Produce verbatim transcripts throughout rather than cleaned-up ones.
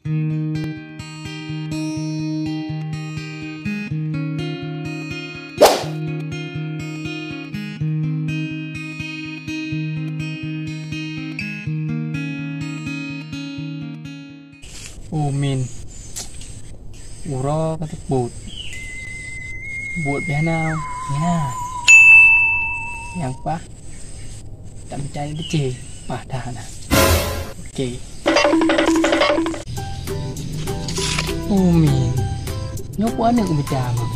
Oh, min. Uroe ka teupeue. Buet beh na. Ya. Nyang paih. Tak percaya kecil. Paih dah na. Oke. Oh, min. Nyoe peue aneuk mita, Mang?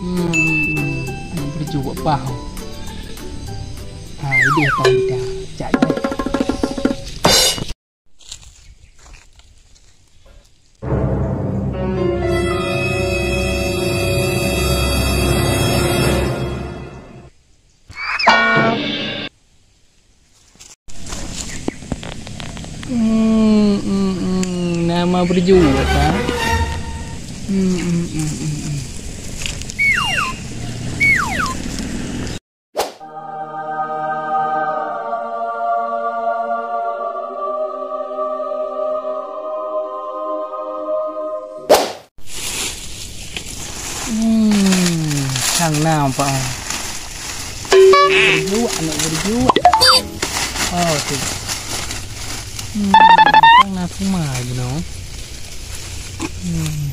Hmm, aneuk beureuju bak paih. Ha, ideh paih mita. Cak ideh. Hmm, hmm, hmm. Nama berjuang, ha? Hmm, hmm, hmm, hmm, hmm. Hmm, sang na, Pak. Berjuak, aneuk berjuak. Oh, tu. Hmm, sang na kuma, you know. Hmm.